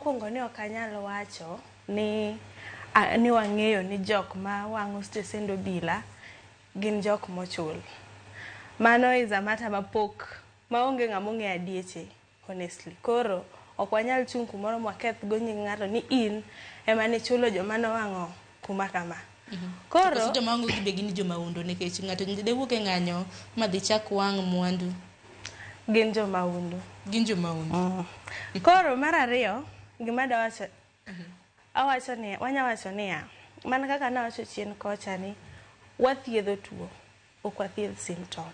Mokwongo ni ok anyal wacho ni ni wang'eyo ni jok ma wang'o stesend obila gin jok mochul. Mano is a matter mapok maonge ng'ama ong'eyo adieche honestly. Koro ok wanyal chung' kumoro mwaketh go nying ng'ato ni in ema nichulo joma nowang'o kuma kama. Koro koso joma wang'o gi be gin jomaundo nikech ng'ato de wuok e ng'anyo ma dhi chak wang' mwandu. Gin jomaundo. Gin jomaundo. Koro mar ariyo, gima dawacho awacho ni wanya wacho niya, mana kaka nawacho chien kocha ni wathiedho tuo, ok wathiedh symptom.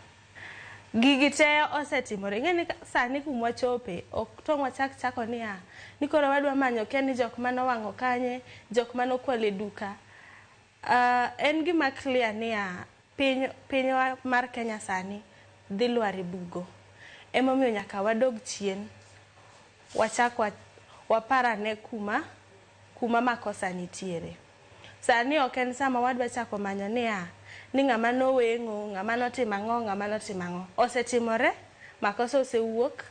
Gigi te osetimore. Ing'e ni sani kuma wachope, ok tong' wachak chako niya, ni koro wadwa manyo kia ni jok manowang'o kanye, jok manokwalo e duka. En gima clear niya, piny pinywa mar Kenya sani dhi lwar e bugo. Emomiyo nyaka wadog chien, wachak wapar ane kuma makosa nitiere. Sani ok en sama wadwa chako manyo niya, ni ng'ama noweng'o, ng'ama notimo ang'o, ng'ama notimo ang'o. Osetimore, makosa osewuok.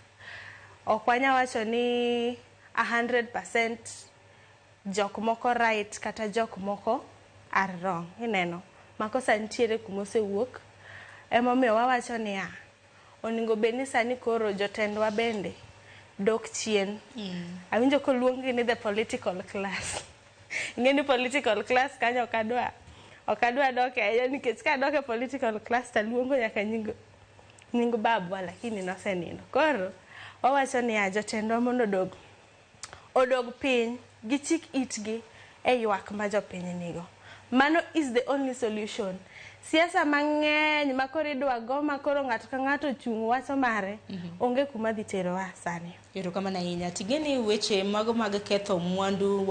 Ok wanya wacho ni 100% jok moko right kata jok moko are wrong. Ineno, makosa nitiere kuma osewuok. Emomiyo wawacho niya, onego bed ni sani koro jotendwa bende dok chien. Awinjo koluong gi ni the political class. Ing'e ni political class kanyo ok adwa dok ahinya nikech kadok e political class taluongo nyaka nying babwa lakini nosenindo. Koro wawacho niya jotendwa mondo odog piny gichik itgi e ywak ma jopiny nigo. Mano is the only solution. Siasa mang'eny ma koro idwa go ma koro ng'ato ka ng'ato ochung' wacho mare onge kuma dhi terowa sani. Erokamano ahinya. Ting'e ni weche mago mag ketho mwandu.